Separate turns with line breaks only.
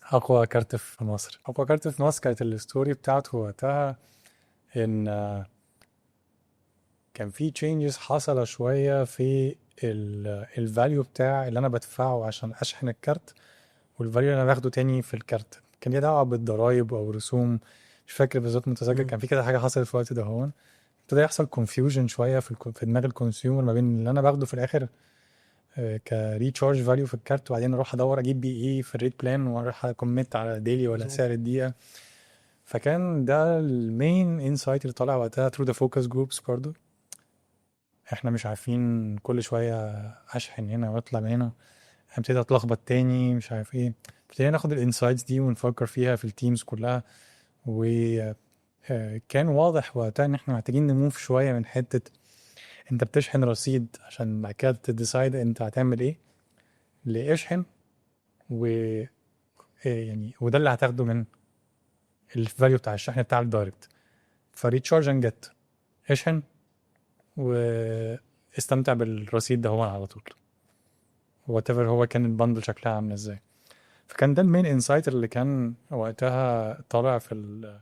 اقوى كارت في مصر. اقوى كارت في مصر كانت ال story بتاعته وقتها ان كان في changes حصل شوية في ال value بتاع اللي انا بدفعه عشان اشحن الكارت، وال value اللي انا باخده تاني في الكارت. كان ليه دعوه بالضرايب او رسوم، مش فاكر بالظبط، متذكر. كان في كده حاجة حصلت في الوقت ده، هون ابتدى يحصل confusion شوية في دماغ ال consumer ما بين اللي انا باخده في الاخر ك recharge value في الكارت، وبعدين اروح ادور اجيب بيه ايه في ال rate plan، واروح ا commit على daily ولا سعر الدقيقه. فكان ده ال main insight اللي طالع وقتها through the focus groups. برضو احنا مش عارفين، كل شوية اشحن هنا واطلع من هنا، ابتدي اتلخبط تاني، مش عارف ايه. ابتدينا ناخد ال insights دي ونفكر فيها في ال teams كلها، وكان واضح وقتها ان احنا محتاجين ن move شوية من حتة انت بتشحن رصيد عشان بعد كده ت decide انت هتعمل ايه، لاشحن و يعني وده اللي هتاخده من ال value بتاع الشحن بتاع ال direct. ف recharge and get، اشحن واستمتع بالرصيد ده هو على طول، whatever هو كان ال bundle شكلها عامل ازاي. فكان ده ال main insight اللي كان وقتها طالع في ال